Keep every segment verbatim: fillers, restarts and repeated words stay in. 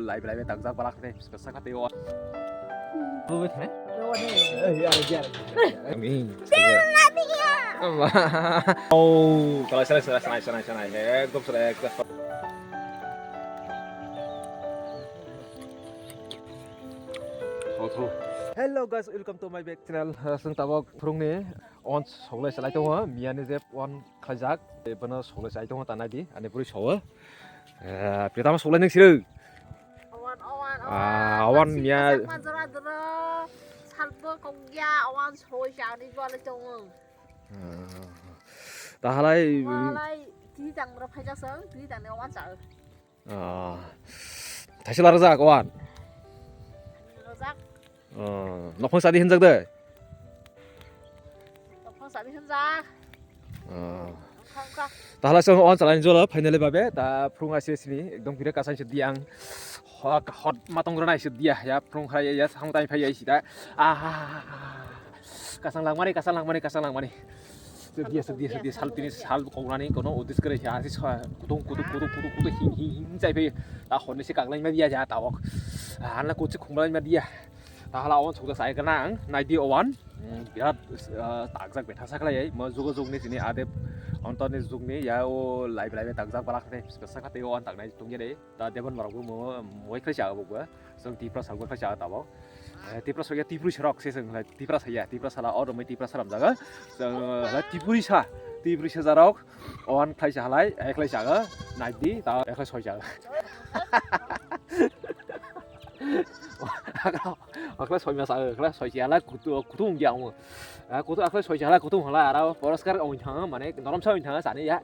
Lai belai be takjak balak ne sakha tei o. Bo be thane? Ami. Oh, kalau salah salah salah salah salah. Ekdom salah ekdom. Hello guys, welcome to my back channel. Seng tabok phurung ni on soklai salai tongo, miya ni je on khaijak, bono soklai salai tongo, tanai di ani bwrwi sowo. Eh, pita ma soklai ning sirwi. Awan, awan, Ah, awan. Awan miya. Jora, jora. Salbo kongya, awan soi sa ani bwle tongo. Ah, tahalai. Walai, ti jang ro phaijak song, ti jang ni awan sa. Ah. Thaisala rwjak, wan. Rwjak. Ah, nokhong sadi hinjak de? Nokhong sadi hinjak. Ah. Nokhong ka. Tahala song on chalai jolo, finally babe, ta phung asi sini, ekdom kire kasang sidi ang. Hot, hot matong rana sidi ya, ya, phung hai ya, sang tai phai ya sida. Ah. Kasang langmani, kasang langmani, kasang langmani. Sedia, sedia, sedia, sal tini sal kok nani kono udis kere ya, asi sa, kutung, kutung, kutung, kutung, kutung, hing, hing, hing, chai pe, ta honni se kaglai ma dia ya, ta wok. Anla kuchi khumlai ma dia. Ta hala on sokda sai kana ang, nai di owan. Hmm, birat, eh, takjak betha saklai, mo jugo jugni sini adep, ontoni jugni ya o lai lai takjak balak ne, sakha tei o an taknai tungye de. Ta debon marok bo mo, moi khai cha bo. Chwng Tiprasa bo kha cha tabok. Eh, Tiprasa ya Tiprasa rok se chwng lai Tiprasa ya, Tiprasa la oro mai Tiprasa ram jaga. Chwng lai Tiprasa, Tiprasa jarok on khlai cha halai, eh, khlai cha ga, nai di, ta, eh, khlai soi cha ga. Akla soi ma sa, akla soi cha la kutu, kutu ung dia ung. Ah, kutu akla soi cha la kutu hala ara poriskar ung thang mane norom sa ung thang sani ya.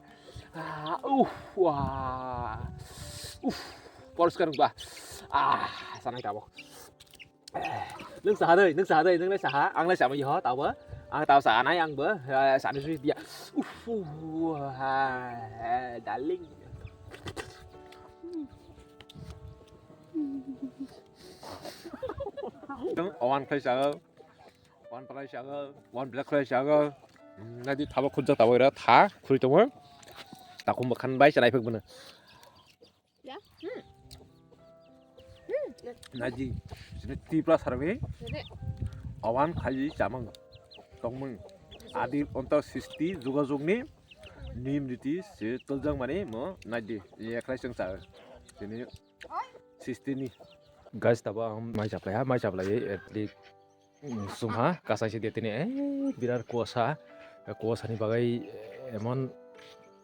Ah, uff, wah. Uff, poriskar ung ba. Ah, sanai tabok. Nung saha dei, nung saha dei, nung lai saha, ang lai sama iho, tau ba? Ang tau saha nai ang ba, eh, sani sui dia. Uff, wah, darling. Awan khai saha, awan palai saha, awan black khai saha. Nadi thabo khujak tabo ira tha, khuri tongo. Takum bakhan bai sanai phek bana. Ya. Hmm. Hmm. Naji, sini Tiprasa rokni Dede. Awan khaji chamang tongmung. Adi onto sisti jugajugni nim riti se toljak mani mo naidi. Ye khlai chwng cha. Sini sisti ni. Guys, tabo ang mai chaplai ha, mai chaplai, eh, di. Sumha kasai se dia tini, eh, birat kuasa, eh, kuasa ni bagwi, eh, emon,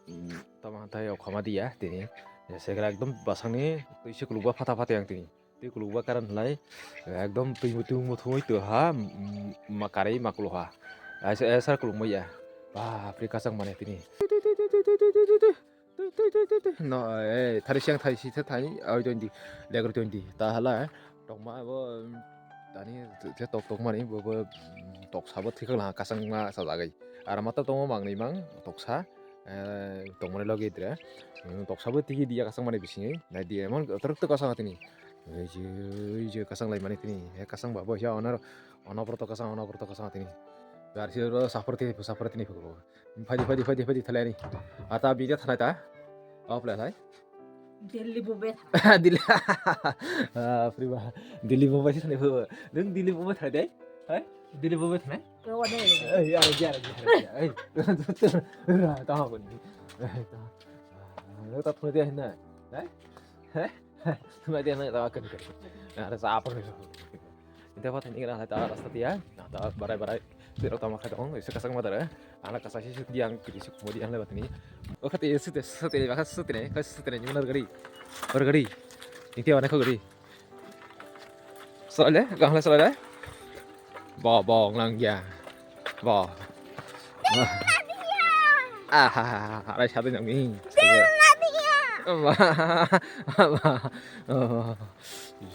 mm, tamo hatai okhama dia tini, eh, segra ekdom basang ni twi se kulukba phata phata yang tini, twi kulukba karan hlai, eh, ekdom twi mutung muthungwi to ha, mm, ma karwi ma kulu ha, aisa, aisa kulukma ya, bapre kasang mane tini. No, eh, thari siang thari si thani, oi twenty, legar twenty. Ta hala, tokma bo, tani, se tok tok mani, bo, bo, toksa bo thikak lang kasang ma sa jagai. Ar mata tongo mang ni mang, toksa, eh, tokmani logi dre. Hmm, toksa bo tigi dia kasang mani bisingi, nai di emon, teruk to kasang tini. Ei je, ei je kasang lai mani tini, eh, kasang ba bo ya onor, onor to kasang, onor to kasang tini. Gar si ro sapor tini, sapor tini phukur. Phaidi, phaidi, phaidi, phaidi, thalai ani. Ata bida thalai ta. Off lai lai. Delhi Bombay thalai. Delhi. Ah, free ba. Delhi Bombay si thalai ba. Nung Delhi Bombay thalai dai? Hai? Delhi Bombay thalai? Kau ada ya? Eh, ya, ya, ya, ya. Eh. Ra, tahu apa ni? Eh, tahu. Ah, lu tak tahu dia hina. Hai? Hai? Tahu dia hina, tahu kan kan. Nah, ada siapa ni? Inta pha thani gra ta rasta tiya, ta barai barai. Tiro tama kha dong, isa kasang ma dara. Ana kasa si dia ang kiri suk modi ang lebat ni. O khate sute sute ba khate sute ne, khate sute ne nyunar gari. Or gari. Inti wana kho gari. Sale, gang le sale. Ba ba lang ya. Ba. Ah, ah, ah, ah, rai sadu nyang ni.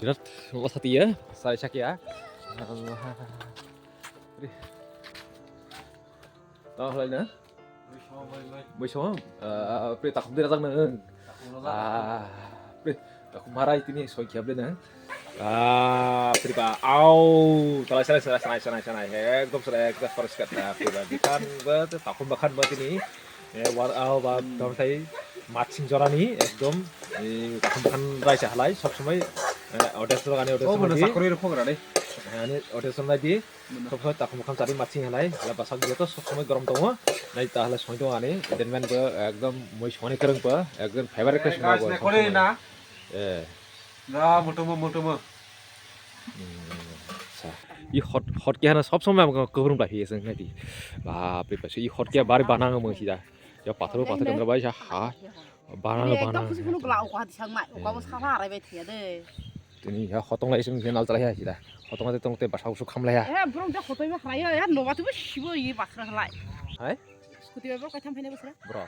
Birat, wasa tiya, sai sakya. Allah. Ri. Tong lai na? Muisong, eh, pre takhum dira jang nang. Ah, pre takhum harai tini soi khiap le nang. Ah, pre ba, au, talai sanai, sanai, sanai, sanai, sanai. Ekdom sanai, ekdom poriskar na, pre ba, bikan ba, takhum bakhan ba tini. Eh, war, au, ba, dom sai, matching jorani, ekdom, eh, takhum bakhan rai sa halai, sob somoi, Eh, audience rok ani audience Oh, rok bono di. Sakori rok khok rani. Eh, ani audience rok nai di. Bono. Sob somoi takhum bukham chari machine halai, halai bwsak dia to sob somoi gorom tongo. Nai ta halai soi tongo ani, den man bo ekdom moi soni kereng pa, ekdom favorite Eh, khe suma guys, bo ne sob kore somoi. Na? Eh. Na, motomo, motomo. Hmm, sa. I hot, hot khe hana sob somoi ang kubrum bai hi seng nai di. Bap re bap, i hot khe bari banang mo sida. Ya pathor pathor kendra bai sa ha. Banang, ini banang. Ekdom kusi kunu gela oka disang mai, oka bo sala arai bai thia de. Tini ya hotong lai isung nal chalai ya sida. Hotong lai tong te basa usuk kham lai ya. Eh, burung te hotoi ba khlai ya, ya noba tu bo sibo ye basra khlai. Hai? Scooty ba kaitham phaina basra. Bro.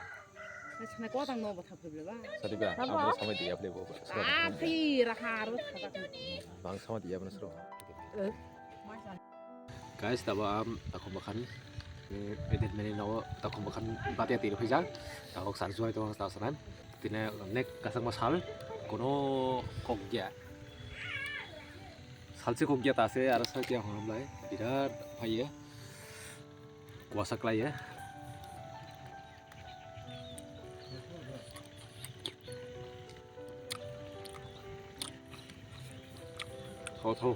Sana ko tang no batha phobile ba. Sadi ba, Sabo. Abo samai dia ble bo. Ah, phi raha ro thada. Bang samai dia bana sro. Eh. Guys, tabo am takhum bakhan, eh, edit mani nogo takhum bakhan batia tiri phaijak, tabok sar juai tongo ta sanan. Tine nek kasang ma sal, kono kok dia. Salse kok dia ta se, aro salse hon lai, birat phaiye. Kuasa klaiye. Thau, thau.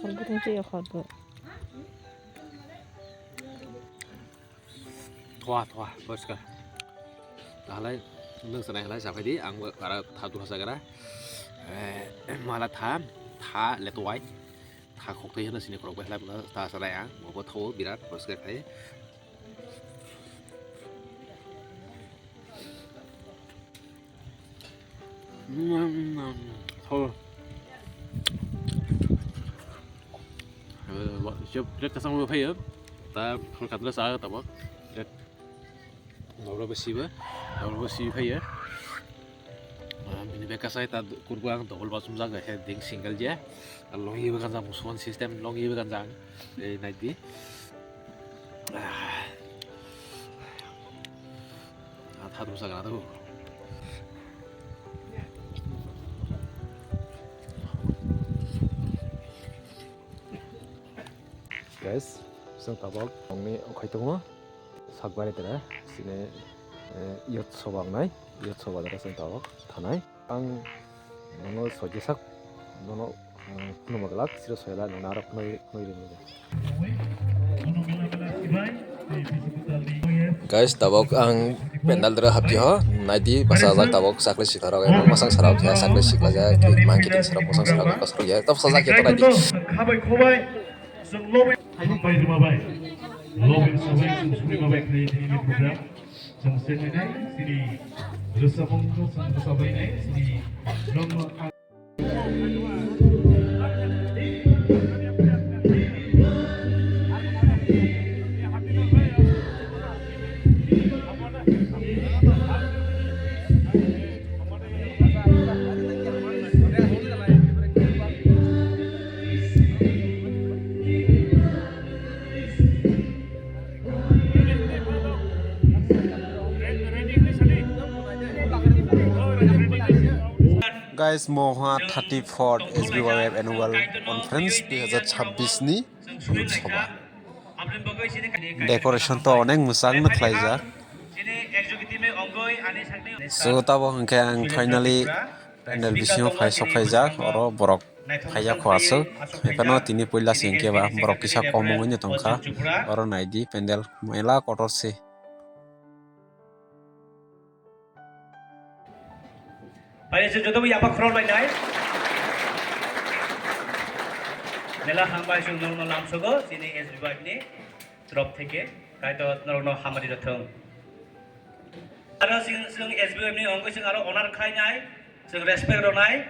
Khorbo thung se khorbo. Thoa, thoa, poriskar. Tahalai, nwng sanai halai sapai di, ang bo ara tha duha sagara. Eh, mala tha, tha letwai. Tha khokthai hwnwi sini khorok bai halai ta sanai ang, bo bo thao birat poriskar khai. Jeb jeb kasang bo phaio. Ta khol kadra sa ta bo. Jeb. Noro bo sibo. Noro bo sibi phaio. Ah, bini bag kasai ta kurbo ang double basum jaga he ding single je. Longi bo ganjang musuan system longi bo ganjang. Ei nai di. Ah. Ah, thadum sa gana tu. Guys, sung tabok ongni okhai tongo. Sakbari tere sini, eh, youth soba wngnai, youth soba tere sini tabok thanai. Ang nono soijesak, nono, eh, phunuma glak, siro soila nono aro phunui, phunui rinai. Guys, tabok ang pandal dra hapji ho, naidi basa jak tabok sakle sitharok, emang masang sarok ya, sakle sikla jak, mang kiting sarok, masang sarok, kosrok ya, tab sajak ya to naidi. Hambai rima bai, lobin sabai, sumsuri mabai khlai tini ni program. Chwng se mainai, sini rwchapmung, chwng rwchabainai, sini nono. Guys, moha thirty-fourth S B Y F Annual Conference dui hazar chabbish ni youth sabha. Decoration to onek mwchang no khlaijak. So, tabo hwnkhe ang finally pandal bisingo phai sok phaijak, oro borok phaiya kho aswk. Ekheno tini puila se hwnkhe ba borok kisa kom wngwi tongkha. Oro naidi, pandal mela kotor se. Pai se joto bo yapha khorok lainai. Mela hambai chwng norokno lamsogo chini S B Y ni torop theke. Kaitor norokno hamari rwthwng. Aro chwng, chwng S B Y ni ongoi chwng aro honor khainai, chwng respect rwnai.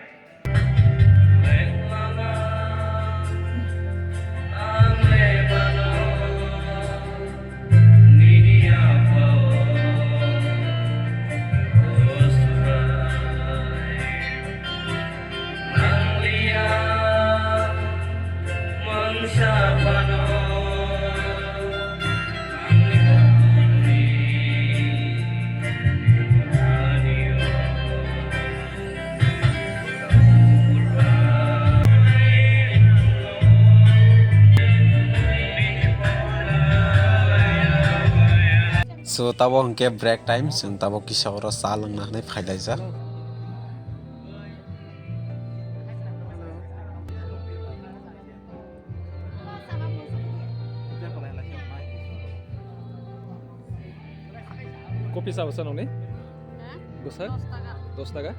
So, tabo hwnkhe break time, chwng tabo kisa oro cha lwngna hinwi phailaijak. Pisa bwsa nokni? Bwsa? Dos taka. Dos taka?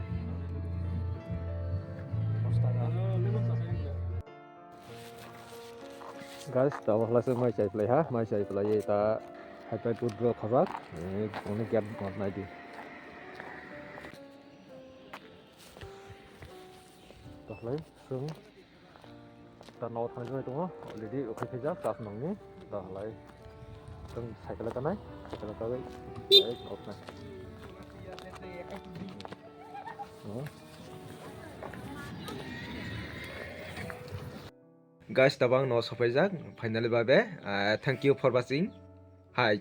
Guys, tabuk halai se mai chai phlai ha, mai chai phlai ta hai pai put bro khajak, eh, boni gate bond nai di. Tahlai, sung. Ta no thang jai tongo, already ukhai khaijak, tas nangni, tahlai. Sung cycle kanai, cycle kanai, ei, no thang. Oh. Guys, tabang no sopaijak, finally babe, ah, thank you for watching. Hai.